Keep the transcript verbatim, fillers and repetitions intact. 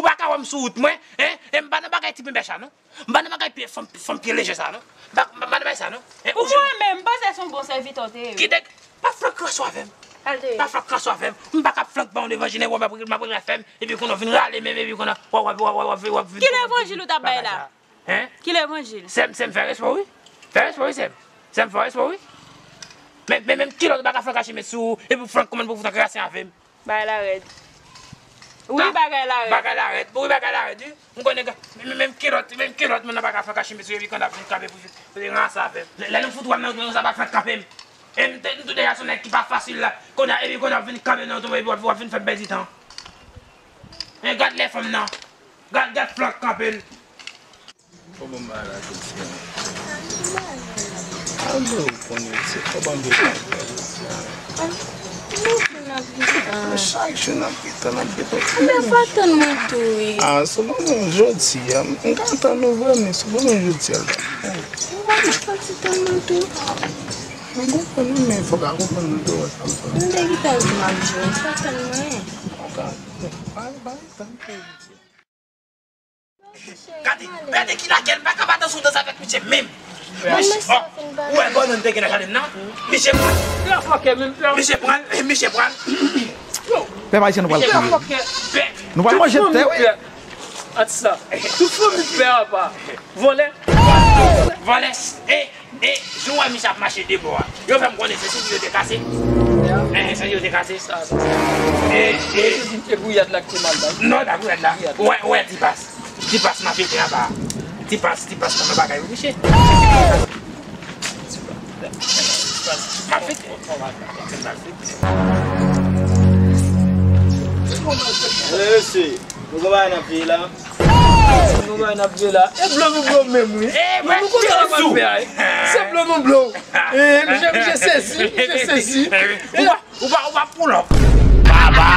Ou pa ka wè m sou wout mwen, en? E m pa nan bagay ti penbèch la, non. M pa nan bagay pye, fanm, fanm pye leje sa, non. M pa, m pa nan bagay sa, non. En, ou jwenn mwen menm, m panse se yon bon sèvitè w te ye, wi. Kite, pa flank ransou avè m. Al te ye. Pa flank ransou avè m. M pa ka flank ba yon levanjil, w ap, m ap rele afè m, epi kounye a w vin rale menm, epi kounye a w ap, w ap, w ap, w ap, w ap, w ap vin. Ki levanjil ou t ap bay la? Bagay sa. Hen? Ki levanjil? Sè m, sè m, fè respè w, wi. Fè respè w, wi, sè m. Sè m, fè respè w, wi. Men, men, menm kilòt ou pa ka fè kache met sou ou, epi w flank kòmann pou w foutan krasen avè m. Bagay la rèd. Wi, bagay la rèd. Bagay la rèd. Wi, bagay la rèd, wi. M konnen, men, men, menm kilòt, menm kilòt, moun nan pa ka fè kache met sou ou, epi kounye a w ap vin kanpe pou vin, pou vin ranse avè m. Lè, lè nou fout wè m nan, sa pa fè kanpe m. E m te, m te deja se yon nèg ki pa fasil la. Kounye a, epi kounye a w ap vin kanpe nan oto, epi w ap, w ap vin fè m pèdi tan. Men gad lè fanm nan. Gad, gad flank kanpe l. Kòman bagay la jodi a? Alo, ou konnen se kòb anpil bagay jodi a. Chak jou n ap gentan, n ap gentan. Lè fò tann mwen tou, wi. Ah, sou mwen menm jodi a. M ka tann ou vre, men sou mwen menm jodi a. Ou pa ka pati tann mwen tou. Mwen konprann wi, men fòk a konprann mwen tou wè sa m fè. M te gentan di m ap jwe, m pa tann mwen. Ok. Pale, pale, tann mwen. Gade, gade ki lagèl, m pa ka pa danse yon dans avèk misye menm. Misye, oh, ou wè bannann te gen nan jaden nan? Misye pran. Misye pran, misye pran. Pèp ayisyen nou pral kriye. Nou pral manje tè, wi. Atis la. Tout fanmi pè apa. Vòlè. Vòlè. E, e, jan w wè misye ap mache de bò a. Yo fè m konnen se senti yo te kase. Eh, senti yo te kase. Sa, sa, sa. E, e. E gouyad la ki te mal bay. Non, ta gouyad la. Wè, wè, ti pas. Ti pas nan fete anba. Ti pas, ti pas nan bagay yo, misye. M ap fete. Mesye, nou gen bagay n ap peye la. Nou gen bagay n ap peye la. E blo nou blo menm, wi. Nou, nou konn sa n ap fè a, wi. Se blo nou blo. E, misye, misye sezi, misye sezi. Ou pa, ou pa, ou pa pull up. Baba.